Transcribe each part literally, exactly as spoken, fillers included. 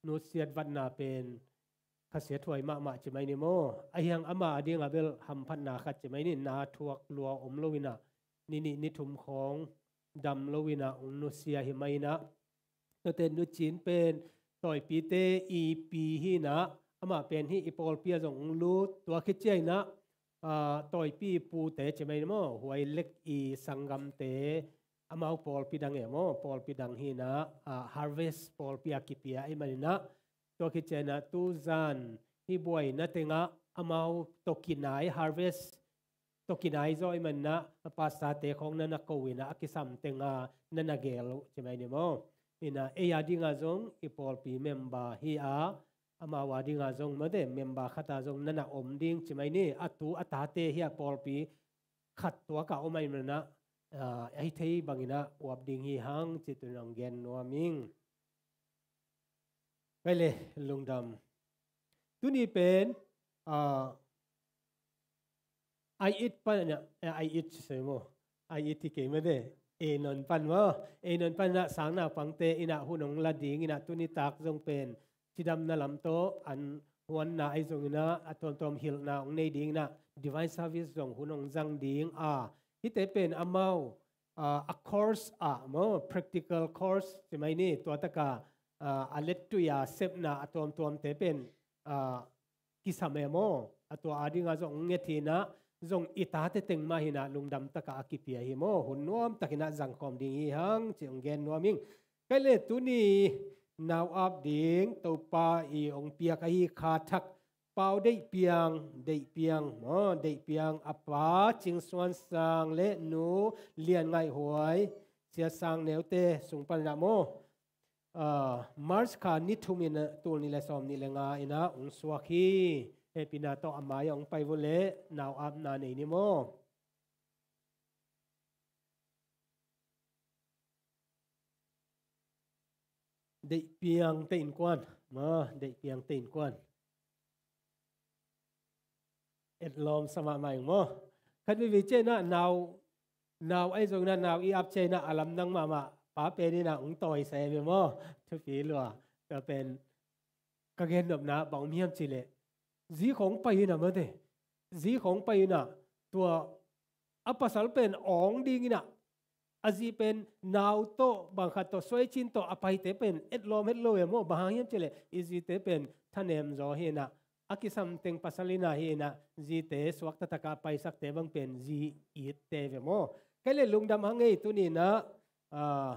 nusiat vatna pen khasiathuai mahmah ci mai ni maw. Ahi hang ama a dingah bel hamphatna khat ci mai ni, na thuak lua om lo inah, ni nih ni thum khawng dam lo inah hong nusia hi mai inah. Tuate nucin pen tawipite i pi hi inah, amah pen hih i pawlpi ah zong hong lut, tua khit ciang inah, ah, tawipi pute ci mai ni maw, huai lek i sanggamte, amau pawlpi dang e maw, pawlpi dang hi inah, ah, Harvest pawlpi a kipia ahih man inah, tua khit ciang inah tuzan hih buaina tengah amau tawh kinai, Harvest tawh kinai zaw ahih man inah, pastorte khawng na na ko inah, a kisam tengah na na gel uh ci mai ni maw. Inah ei a dingah zong i pawlpi member hi a, amau a dingah zong mate member khat a zong na na om ding ci mai ni. A tu a tate hi a, pawlpi khat tuak a om ahih man inah, ah, a hi thei bang inah uap ding hi hang cih tuni-in hong gen nuam ing. Kei le lungdam. Tuni pen, ah, ai it pan inah, eh, ai it ci sai maw. Ai it hi kei mate. Ei non pan maw. Ei non pan inah sang naupangte inah hun hong la ding inah, tuni tak zong pen cidamna lam tawh an huanna ahi zong inah, a tuamtuam hilhna hong nei ding inah, divine service zong hun hong zang ding a. Hihte pen amau, ah, a course ah maw, practical course ci mai ni, tua takah, ah, a lettui a sepna a tuamtuamte pen, ah, kisam e maw. A tua a dingah zong hong nget hi inah, zong i tate teng mah hi inah lungdam takah a kipia hi maw. Hun nuam tak inah zangkhawm ding hi hang cih hong gen nuam ing. Kei le tuni nau ap ding Topa i hong piak ahi kha thak pau deih piang, deih piang maw, deih piang a pa Cing Suan Sang le nu Lian Ngaih Huai, Sia Sang Neute sung pan inah maw. Ah, March kha ni thum in, tul nih le sawm nih le nga inah hong suak hi. Hehpihna tawh a mai ah hong pai vua le nau apna nei ni maw. Deih piangte innkuan maw, deih piangte innkuan. Etlawm sa mahmah ing maw. Khat veivei ciang inah nau, nau ahi zong inah nau i ap ciang inah a lamdang mahmah, pa pen inah hong tawi sa e ve maw. Thupi lua. Tua pen ka gennopna bang om hiam cih leh, zi khawng pai inah mate, zi khawng pai inah, tua a pasal pen awng ding inah, a zi pen nau tawh, bang khat tawh, suaicin tawh a paite pen etlawm het lo e maw. Bang hang hiam cih leh i zite pen thanem zaw hi inah, a kisam teng pasal inah hi inah, zite suakta takah a paisakte bang pen zi itte ve maw. Kei le lungdam hang ei tuni inah, ah,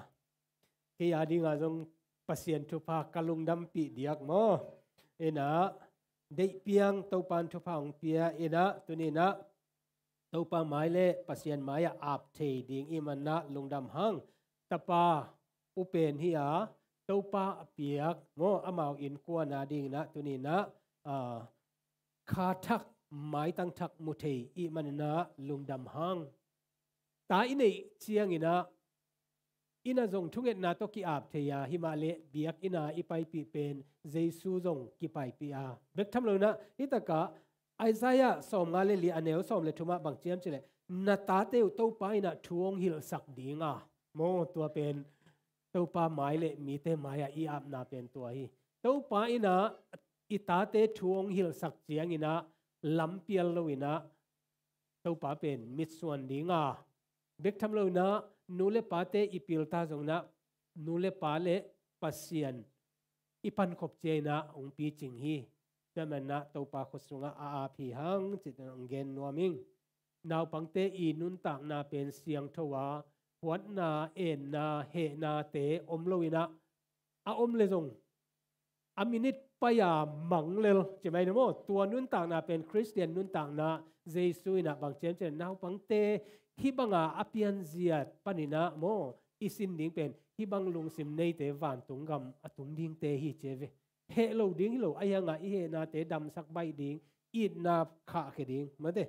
kei a dingah zong Pasian thupha ka lungdampih diak maw. Inah, deih piang Topa in thupha hong pia inah, tuni inah Topa mai le Pasian mai ah ap thei ding i hih man inah lungdam hang. Tapa, u pen hi a, Topa a piak maw, amau innkuan a ding inah tuni inah, ah, kha thak, maitang thak mu thei i hih man inah lungdam hang. Ta i neih ciang inah, inn ah zong thungetna tawh ki-ap thei a, himahleh biakinn ah i paipih pen Jesu zong kipaipih a. Bek tham lo inah, hih takah Isaiah sawmnga le li a neu sawm le thum ah bang ci hiam cih leh, na tate uh Topa in ah thu hong hilhsak ding a. Maw, tua pen Topa mai le mite mai ah i apna pen tua hi. Topa in ah i tate thu hong hilhsak ciang in ah lampial lo in ah Topa pen mitsuan ding a. Bek tham lo in ah nu le pate i pilta zong in ah nu le pa le Pasian i pankhop ciang in ah hong picing hi. Tua man in ah Topa khut sungah a ap hi hang cih hong gen nuam ing. Naupangte i nuntakna pen siangtho a, huatna, enna, hehnate om lo in ah a om le zong a minit pai a mang lel ci mai ni maw. Tua nuntakna pen Khristian nuntakna Jesu in ah bang ci hiam cih leh naupangte hih banga a pianzia panin ah maw i sin ding pen hih bang lungsim neite vantung gam a tung dingte hi ci ve. Heh lo ding hi lo, ahi hang a i hehnate damsak baih ding, itna khahkhia ding mate.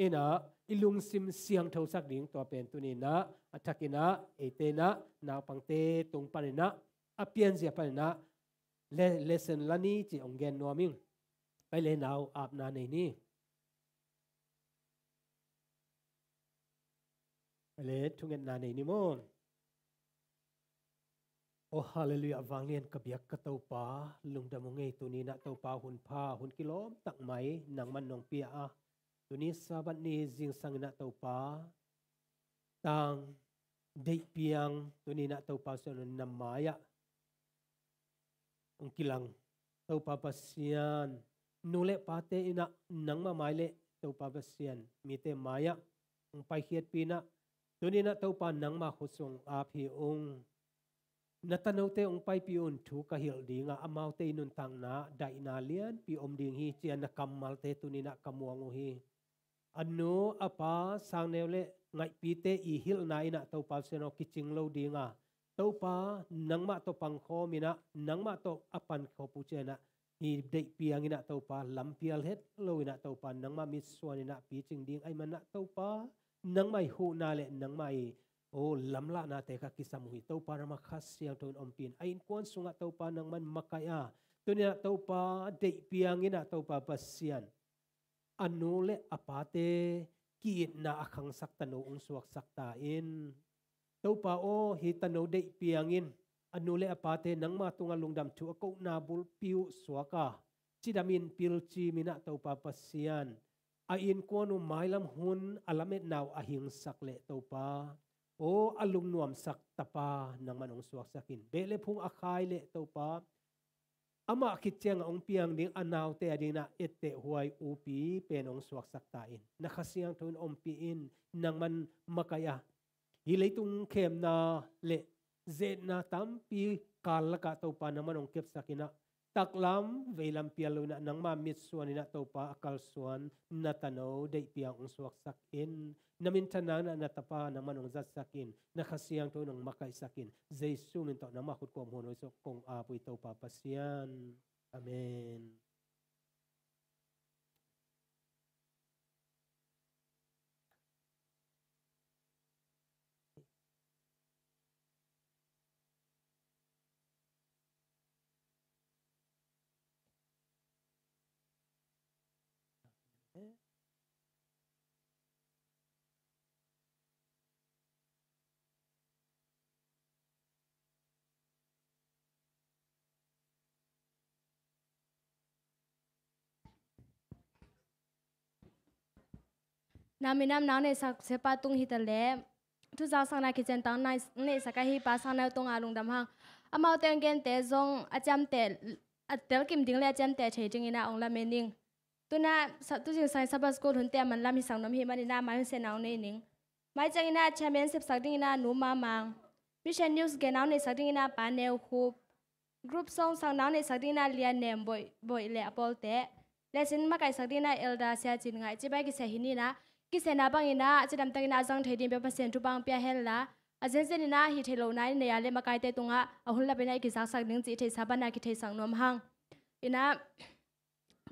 In ah i lungsim siangthosak ding tua pen tuni in ah a thak in ah eite in ah naupangte tung pan in ah a pianzia pan in ah le, lesson la ni cih hong gen nuam ing. Pai le nau apna nei ni. Pai le thungetna nei ni maw. Oh, halleluiah, vanglian ka biak ka Topa, lungdam ung ei. Tuni-in ah Topa, hun pha, hun kilawm tak mai nangman nong pia a, tuni Sabbath ni zingsang-in ah Topa, tang deih piang tuni-in ah Topa Pasian na mai-ah hong kilang. Topa Pasian, nu le pate in ah nangmah mai le Topa Pasian mite mai-ah hong paikhiatpih in ah, tuni-in ah Topa nangmah khut sung ap hi ung. Na tanote hong paipih un, thu ka hilh ding a, amaute i nuntakna daihna lianpi om ding hi, ci-a na kammalte tuni-in ah ka muang uh hi. A nu a pa, sangneu le ngaihpite i hilhna in ah Topa Pasian aw, kicing lo ding a, Topa nangmah tawh pangkhawm in ah, nangmah tawh a pankhop uh ciangin ah, hi deih piang in ah Topa, lampial het lo in ah Topa, nangmah mitsuan in ah picing ding ahih manin ah Topa, nangmah i huhna le nangmah i, oh, lamlahnate ka kisam uh hi. Topa, nangmah Kha Siangtho in ompih in, a innkuan sungah Topa nangman makaih a, tuni-in ah Topa, deih piang in ah Topa Pasian, a nu le a pate ki-itna a khangsak tano hong suaksak ta in. Topa aw, hi tano deih piang in, a nu le a pate nangma tungah lungdam thu a kohna bulpi uh suak a, cidam in, pilcim in ah Topa Pasian, a innkuan uh mailam hun a lametna uh a hingsak leh Topa aw, a lungnuamsak tapa nangman hong suaksak in. Beh le phung a khai leh Topa, amah khit ciangah hong piang ding a naute a dingin ah etteh huai upi pen hong suaksak ta in. Na Kha Siangtho in ompih in, nangman makaih a, hi leitung khemna le zetna tampi kal lakah Topa nangman hong kepsak in ah, taklam veilam pial lo in ah nangma mitsuan in ah Topa, a kalsuan na tano deih piang hong suaksak in. Na minthanna in ah na tapa nangman hong zatsak in. Na Kha Siangtho in hong makaihsak in. Jesu min tawh nangma khut kawm hun hoih suk kong ap uh hi, Topa Pasian. Amen. Na minam nang neihsak siapa tung hi ta leh, thuzangsakna kician tang nang neihsak ahi pa sangneu tungah lungdam hang. Amaute hong gente zong a ciamteh, a telkim ding le a ciamteh thei dingin ah hong lamen ing. Tu-in ah sa-, tuzingsang Sabbath School hunte a manlam hisak nuam ahih manin ah mai hun siatna hong nei ning. Mai ciangin ah chairman sepsak dingin ah Nu Ma Mang. Mission News genna hong neihsak dingin ah Pa Neu Khup. Group song sakna hong neihsak dingin ah Lia Nem, Boih, Boih le a pawlte. Lesin makaihsak dingin ah Elder Sia Cin Ngaih. Cibai kiseh hi ni in ah, kisehna bangin ah cidamtakin ah a zang thei ding bek Pasian thupha hong pia hen la, a zenzen in ah hih theih lohna i neih a le makaite tungah a hun lapin ah i kizaksak ding cih theihsa banah kitheisak nuam hang. In ah,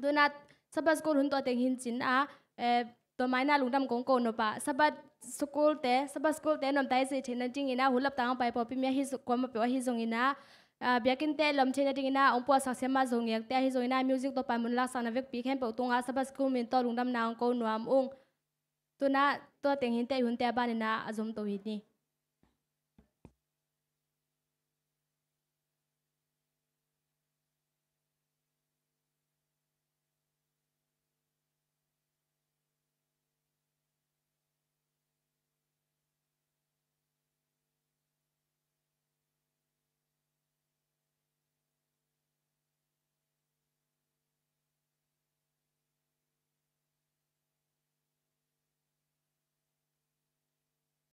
tu-in ah Sabbath School hun tua teng hi in cin ah, eh, tua mai in ah lungdam kong ko nop a, Sabbath School te, Sabbath School te nuamta i cih theihna dingin ah hun laptang hong pai pawlpi mi ahi zo-, kuamah peuh ahi zongin ah, ah, biakinn te lawm theihna dingin ah hong puahsak siam a, Zo Ngek te ahi zongin ah music tawh pan mun laksakna vekpi khempeuh tungah Sabbath School min tawh lungdamna hong ko nuam ung. Tu-in ah tua teng hi in teh, i hunte a banin ah a zom to hi ni.